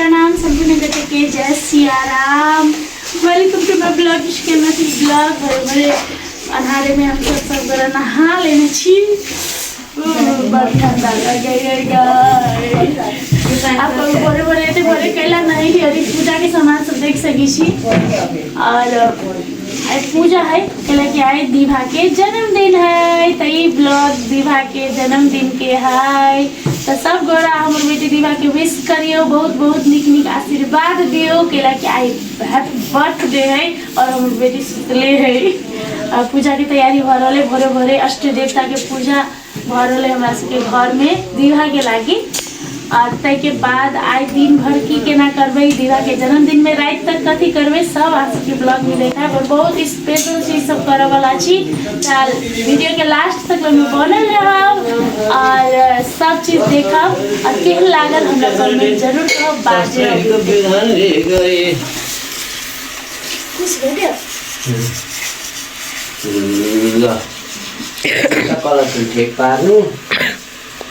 प्रणाम सम्पूर्ण गोटे के जय Siyaram. Welcome to my blog के मैथिल ब्लॉग। भोरे भोरे अन्हारे में हम सब सब गोरा नहा लेने छी। बड़ ठंडा लगे आप भोरे भोरे एते भोरे कैला नहीं अभी पूजा के सामान सब देख सकी छी। और आइ पूजा है कैला कि आइ दीभा के जन्मदिन है, तो ई ब्लॉग दीभा के जन्मदिन के है। तो सब गोरा हमर बेटी दीभा के विश करियो, बहुत बहुत निक निक आशीर्वाद दियो, कैला कि आइ हैप्पी बर्थडे है और हमर बेटी सुतले है। और पूजा के तैयारी भ रहल है। भोरे भोरे अष्ट देवता के पूजा भ रहल है हमरा सबके घर में दीभा के लागी। और ताहिके बाद आइ दिन भर की केना करबै, दीभा के जन्मदिन में राति तक कथी करबै, सब अहाँ सबके ब्लॉग में देखायब। और बहुत स्पेशल चीज सब करऽ वाला छी, तऽ वीडियो के लास्ट तक ओहिमे बनल रहब और सब चीज देखब। और केहन लागल हमरा कमेंट जरूर कहब। बाजे खुश भेल। ल कलर ठिक पार्नु।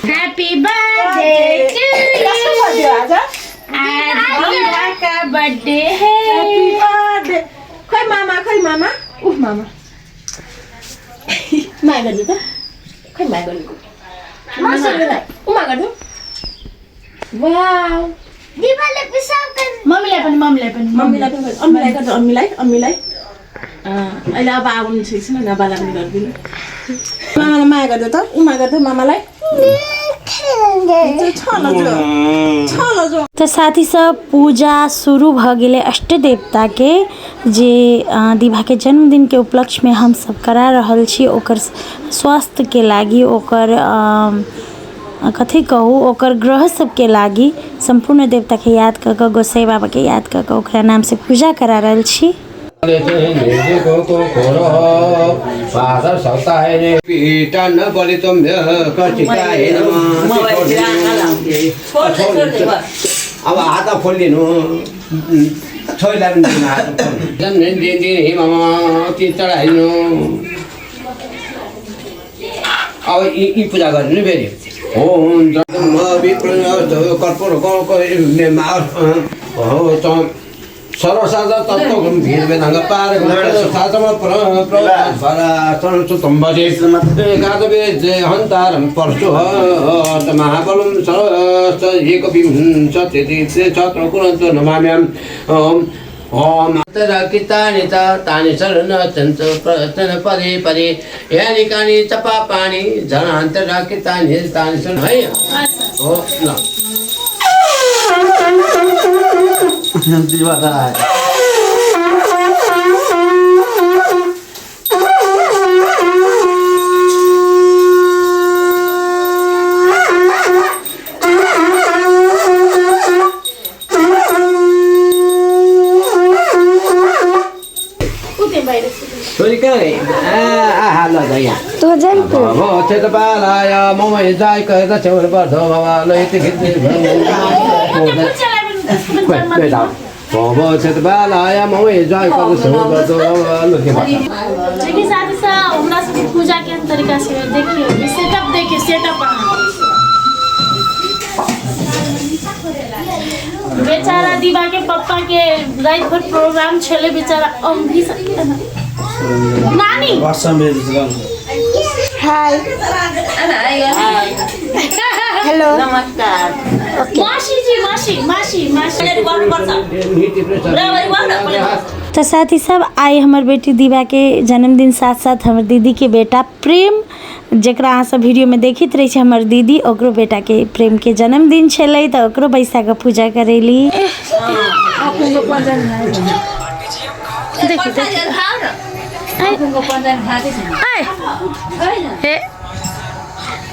हैप्पी बर्थडे टू you, आज दीभा का बर्थडे है। खै मामा, खै मामा, उफ मामा माया गर्नु त, खै माया गर्नु, ऊ माया गर्नु। वाउ, मम्मीलाई पनि, मम्मीलाई पनि, मम्मीलाई पनि गर्नु, अम्मीलाई गर्नु, अम्मीलाई, अम्मीलाई। अहिले अब आउनु छ एकछिन, अनि बाला पनि गरिदिनु। मामालाई माया गर्नु त, ऊ माया गर्नु मामालाई। तऽ साथी सब पूजा शुरू भऽ गेलै अष्ट देवताके, जे दीभाके जन्मदिनके उपलक्ष्यमे हमसब करा रहल छी। ओकर स्वास्थ्यके लागि, ओकर कथी कहू, ओकर ग्रह सबके लागि सम्पूर्ण देवताके याद कऽ कऽ, गोसाई बाबाके याद कऽ कऽ ओकरा नामसँ पूजा करा रहल छी। अब हात खोलिदिनु, छोरीलाई पनि दिनु हात खोल्नु, ती चढाइदिनु। अब यी यी पूजा गरिदिनु फेरि। ओम कर्पूर हो सर्वसाध तत्त्व भिर वेदाङ्ग पार हन्तारं परशु महाबलं एकविंशति छत्र नमाम्यां। ओम ओम रकितानि च तानि शरण पदे पदे यानि कानि च पापानि जनान्तरकितानि तानि शरण है। हो ल छोरी कहाँ गई? आहा ल त यहाँ भव मम जाय कह छेउ पर्छ बाबा ल यति भव मम जाय कह छेउ पर्छ बाबा ल के भन्छ। देखिए साथी सब हमरा सबके पूजा केहन तरीका से देखियो, सेटअप देखियो, सेटअप अहाँ बेचारा दीवा के पप्पा के रात भर प्रोग्राम छले, बेचारा अंगी नानी। हाय, हेलो, नमस्कार। मासी जी, मासी, मासी, मासी। तऽ साथी सब आइ हमर बेटी दीवा के जन्मदिन साथ साथ हमर दीदी के बेटा प्रेम, जकरा अहाँ सब वीडियो में देखैत रहै छी, हमर दीदी, ओकरो बेटा के प्रेम के जन्मदिन छलै, तऽ ओकरो बैसा कऽ पूजा करेली।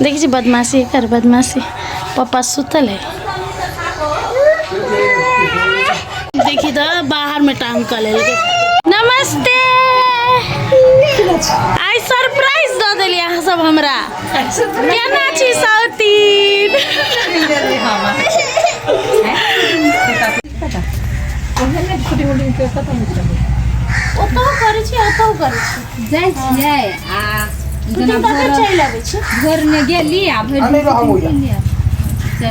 देखै छी बदमाशी कर, बदमाशी। पप्पा सुतल है, देखी तऽ बाहर में टांग कऽ लेलकै। नमस्ते, आइ सरप्राइज दऽ देलियै अहाँ सब हमरा। केना छी सौतीन? ओतहु करै छी, ओतहु करै छी। जाइ छियै आ दू जेना तीन टा भोर चलि अबै छी। भोरमे गेली आ भरि नहीं दिन रहम होइया। सुतली।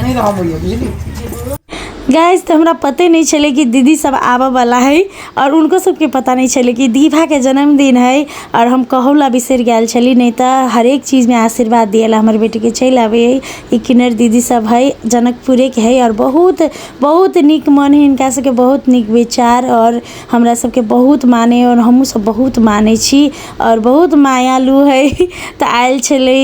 नहीं रहम होइया, बुझली? गाइस तऽ हमरा पते नहि छलै कि दीदी सब आबऽवला है आओर हुनको सबके पता नहि छलै कि दीभाके जन्मदिन है आओर हम कहौला बिसरि गेल छली, नहि तऽ हरेक चीजमे आशीर्वाद दिएला हमर बेटीके चलि आबै है। ई किन्नर दीदी सब है, जनकपुरेके है आओर बहुत बहुत नीक मन है हिनका सबके, बहुत नीक विचार आओर हमरा सबके बहुत माने आओर हमहूँ सब बहुत मानै छी आओर बहुत मायालु है। तऽ आयल छलै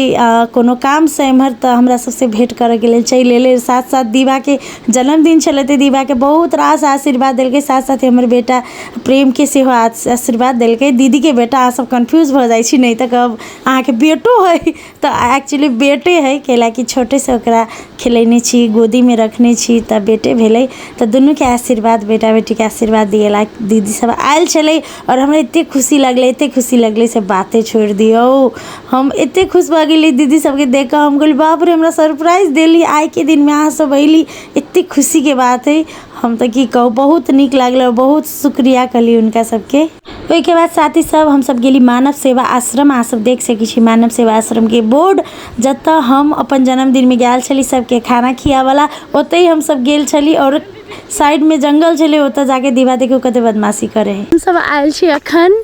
कोनो कामसँ एम्हर तऽ हमरा सबसँ भेँट करैके लेल चलि एलै। साथ साथ दीवाके जन्मदिन छलै तऽ दीवाके बहुत रास आशीर्वाद देलकै, साथ साथ हमर बेटा प्रेमके सेहो आशीर्वाद देलकै। दीदीके बेटा, अहाँ सब कन्फ्यूज भऽ जाइ छी, नहि तऽ कहब अहाँके बेटो है, तऽ एक्चुअली बेटे है, कैलाकि छोटेसँ ओकरा खेलेने छी, गोदीमे रखने छी, तऽ बेटे भेलै। तऽ दुनूके आशीर्वाद, बेटा बेटीके आशीर्वाद दिएला दीदी सब आयल छलै आओर हमरा एतेक खुशी लगलै, एतेक खुशी लगलै से बाते छोड़ि दियौ। हम एतेक खुश भऽ गेली दीदी सबके देख कऽ, हम कहली बाप रे हमरा सरप्राइज देली, आइके दिनमे अहाँ सब अयली, एतेक खुशीके बात है। हम तऽ की कहू, बहुत नीक लागलै आओर बहुत शुक्रिया कहली हुनका सबके। ओहिके बाद साथी सब हमसब गेली मानव सेवा आश्रम। अहाँ सब देख सकै छी मानव सेवा आश्रमके बोर्ड, जतऽ हम अपन जन्मदिनमे गेल छली सबके खाना खियाबऽला, ओतहि हमसब गेल छली आओर साइडमे जङ्गल छलै, ओतऽ जाके दीवा देखियौ कते बदमाशी करै है। हमसब आयल छी अखन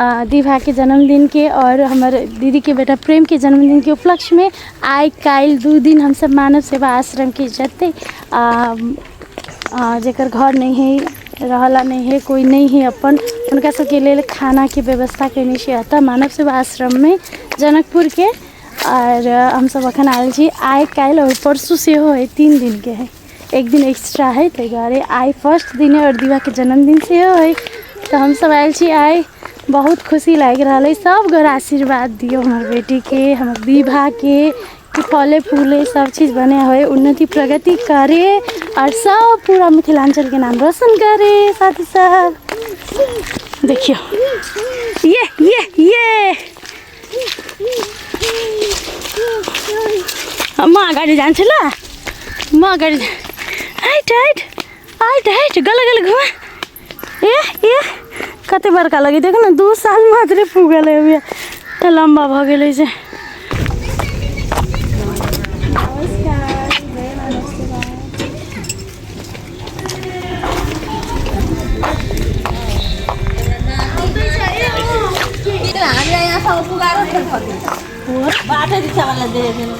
दीवाके जन्मदिनके आओर हमर दीदीके बेटा प्रेमके जन्मदिनके उपलक्ष्यमे आइ काल्हि 2 दिन हमसब मानव सेवा आश्रमके जते जेकर घर नहि है, रहला नहि है, कोइ नहि है अपन, हुनका सबके लेल खानाके व्यवस्था कयने छी एतऽ मानव सेवा आश्रममे जनकपुरके। आओर हमसब अखन आयल छी, आइ काल्हि आओर परसू सेहो है, 3 दिनके है, एक दिन एक्स्ट्रा है, ताहि दुआरे आइ फर्स्ट दिन है आओर दीवाके जन्मदिन सेहो है, तऽ हमसब आयल छी आइ। बहुत खुशी लागि रहल है। सब गोरा आशीर्वाद दियौ हमर बेटीके, हमर विवाहके, कि फले फूले सब चीज बने होए, उन्नति प्रगति करे और सब पूरा मिथिलांचल के नाम रोशन करे। साथी सब देखियो ये ये ये म अगाडि जान्छु ल, म अगाडि हाइट हाइट हाइट हाइट गल गल घुमा। ए ए कते बड़का लगे देखो न, 2 साल मात्रै पुगल है अभी, त लम्बा भ गेलै से। हामीलाई यहाँसम्म पुगाएर फेरि फर्किन्छ। बाटै रिक्सावाला दिएन।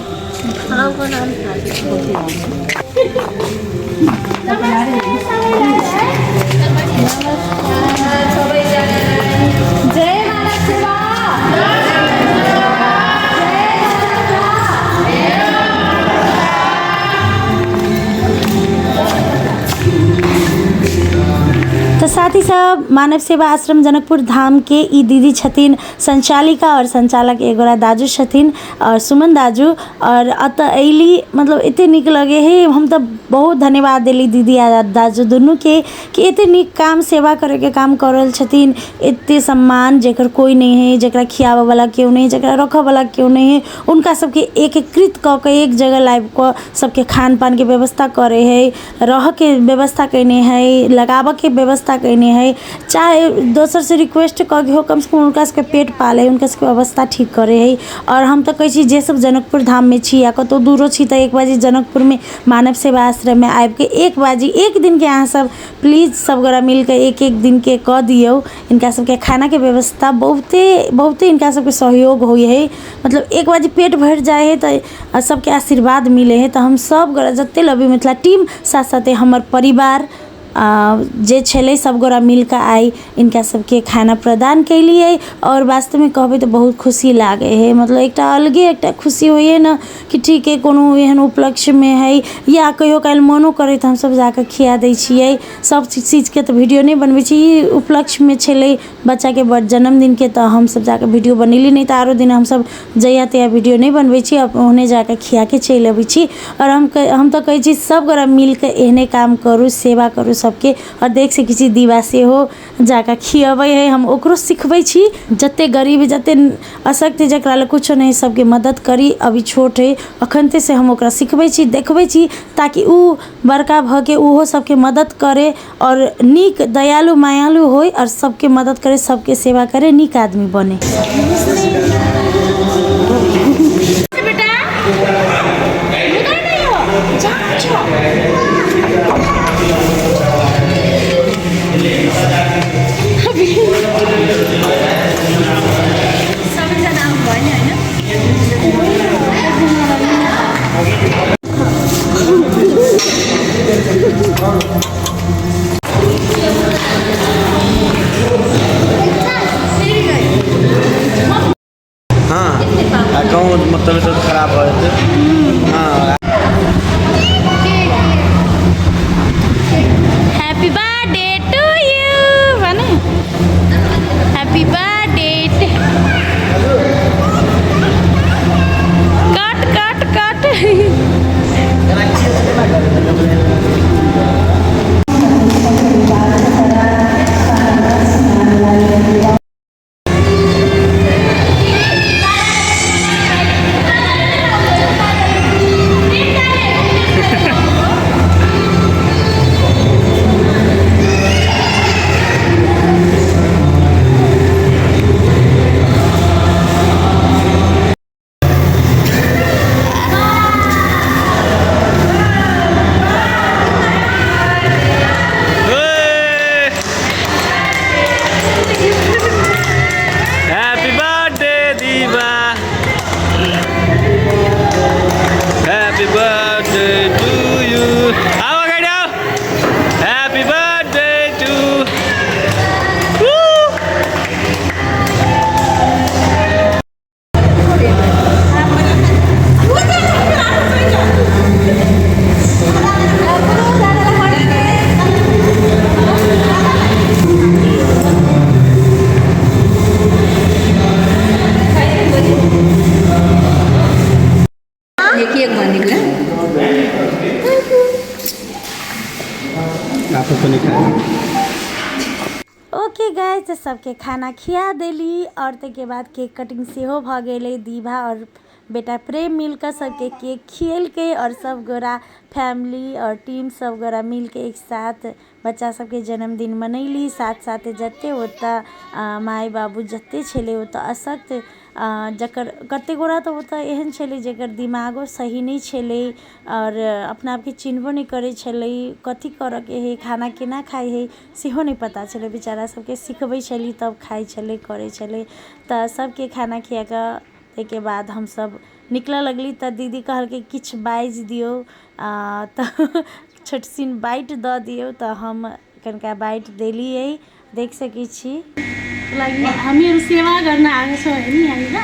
ठाउँको नाम थाहा जय मानव सेवा। तऽ साथी सब मानव सेवा आश्रम जनकपुर धाम के ई दीदी छथिन संचालिका और संचालक एगोरा दाजू छथिन और सुमन दाजू। और अतऽ अयली, मतलब एते नीक लगे हे, हम तऽ बहुत धन्यवाद देली दीदी आ दाजू दुनू के कि एते नीक काम सेवा करे के काम कर रहल छथिन। एते सम्मान जेकर कोई नहीं है, जेकरा खियाबऽ वाला केओ नहीं है, जेकरा रखऽ वाला केओ नहीं है, उनका सबके एकीकृत कऽ के एक जगह लाबि कऽ सबके खान पान के व्यवस्था करे है, रह के व्यवस्था कयने है, लगाबऽ के व्यवस्था कयने है, चाहे दोसर से रिक्वेस्ट कऽ के हो, कम से कम हुनका सबके पेट पाले, हुनका सबके अवस्था ठीक करे है। और हम तऽ कहै छी जे सब जनकपुर धाममे छी या कतहु दूरो छी तऽ एक बाजी जनकपुरमे मानव सेवा आश्रममे आबिके एक बाजी एक दिनके अहाँ सब प्लीज सब गोरा मिलके एक एक दिनके कऽ दियौ। हिनका सबके खानाके व्यवस्था बहुते बहुते हिनका सबके सहयोग होइ है, मतलब एक बाजी पेट भरि जाइ है तऽ सबके आशीर्वाद मिलै है। तऽ हम सब गोरा जते लव you Mithila team साथ साथे हमर परिवार जे छलै सब गोरा मिलके आइ इनका सबके खाना प्रदान केलियै। और वास्तवमे कहबै तऽ बहुत खुशी लागै है, मतलब एकटा अलगे एकटा खुशी होइए ने कि ठीक है कोनो एहन उपलक्ष्यमे है या कहियो काल मनो करै तऽ हमसब जाकऽ खिया दै छियै। सब चीजके तऽ वीडियो नहि बनबै छी, ई उपलक्ष्यमे छलै बच्चाके जन्मदिनके तऽ हमसब जाकऽ वीडियो बनेली, नहि तऽ आरो दिन हमसब जहिया तहिया वीडियो नहि बनबै छी, ओहने जाकऽ खियाके चलि अबै छी। आओर हम तऽ कहै छी सब गोरा मिलके एहने काम करू, सेवा करू सबके। आओर देख सकै छी दीवा सेहो जाकऽ खियबै है, हम ओकरो सिखबै छी जते गरीब जते अशक्त है जकरा लग कुछो नहि है सबके मदद करी। अभी छोट है अखनते से हम ओकरा सिखबै छी देखबै छी ताकि उ बड़का भऽ के ओहो सबके मदद करे और नीक दयालु मायालु होय और सबके मदद करे, सबके सेवा करे, नीक आदमी बने। बेटा, मुदा नहीं हो। जा। सबैजना आउनु भयो नि होइन? हाँ, कहूँ मतलब तबियत खराब हो जाते। हाँ। ह्याप्पी बर्थडे टु you भने, happy birthday. Cut cut cut. Happy birthday Diva, happy birthday to you. आओ अगाडि आओ। Happy birthday to. Cake भनेको। आफू पनि खानु। ओके गाइस, तऽ सबके खाना खिया देली और ताहिके बाद केक कटिंग सेहो भऽ गेलै। दीभा और बेटा प्रेम मिलकऽ सबके केक खिएलकै और सब गोरा फैमिली और टीम सब गोरा मिलके एक साथ बच्चा सबके जन्मदिन मनैली। साथ साथे जते ओतऽ माय बाबू जते छलै, ओतऽ अशक्त, जकर कते गोरा तऽ ओतऽ एहन छलै जकर दिमागो सही नहि छलै और अपना आपके चिन्हबो नहि करै छलै। कथी करऽके हइ, खाना केना खाइ हइ, सेहो नहि पता छलै। बेचारा सबके सिखबै छली तब खाइ छलै, करै छलै। तऽ सबके खाना खिया कऽ ताहिके बाद हमसब निकलऽ लगली, तऽ दीदी कहलकै किछु बाजि दियौ, तऽ छोटसिन बाइट दऽ दियौ। तऽ हम कनिका बाइट देलियै, देख सकै छी। लागि हामीहरू सेवा गर्न आएको छौँ होइन यहाँनिर।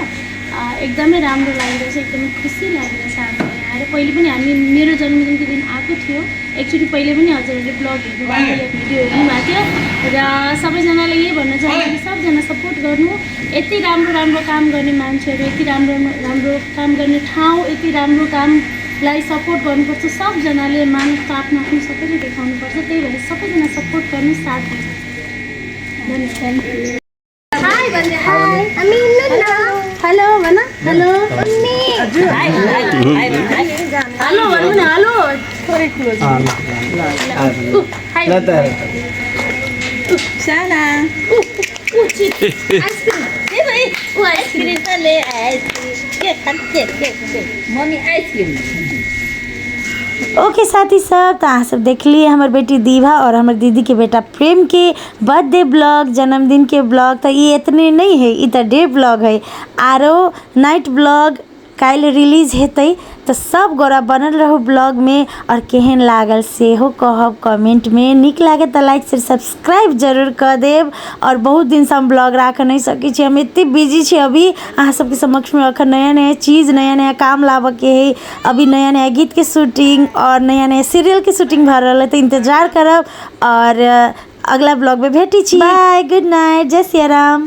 एकदमै राम्रो लागिरहेछ, एकदमै खुसी लागिरहेछ हामीलाई यहाँ आएर। पहिले पनि हामी मेरो जन्मदिनको दिन आएको थियो एकचोटि। पहिले पनि हजुरहरूले ब्लग हेर्नुभएको थियो या भिडियो हेर्नुभएको थियो र सबैजनाले यही भन्न चाहन्छु कि सबजना सपोर्ट गर्नु। यति राम्रो राम्रो काम गर्ने मान्छेहरू, यति राम्रो राम्रो काम गर्ने ठाउँ, यति राम्रो कामलाई सपोर्ट गर्नुपर्छ सबजनाले। मानवता आफ्नो आफ्नो सबैले देखाउनुपर्छ। त्यही भएर सबैजना सपोर्ट गर्नु, साथ दिनु। धन्यवाद। हाई भन्दै, हाई। हेलो भन, हेलो हेलो भन्नु न, हेलो। हाई। ल त। साना। आइसक्रिम। आइसक्रिम त ले, आइसक्रिम के खान्छ? Cake cake cake mummy ice cream. Okay साथी सब, तऽ अहाँ सब देखलिए हमर बेटी दीभा और हमर दीदी के बेटा प्रेम के बर्थडे ब्लॉग, जन्मदिन के ब्लॉग। तऽ ई एतने नहि है, ई तऽ डे ब्लॉग है। आरो नाइट ब्लॉग काल्हि रिलीज हेतै, तऽ सब गोरा बनल रहू ब्लॉग में और केहन लागल सेहो कहब कमेंट में। नीक लागे तऽ लाइक शेयर सब्सक्राइब जरूर कऽ देब। और बहुत दिनसँ हम ब्लॉग राखऽ नहि सकै छी, हम एते बिजी छी अभी। अहाँ सबके समक्षमे अखन नया नया चीज, नया नया काम लाबऽके है। अभी नया नया गीतके शूटिंग और नया नया सीरियलके शूटिंग भऽ रहल है, तऽ इंतजार करब और अगला ब्लॉगमे भेटै छी। बाय, गुड नाइट, जय सिया राम।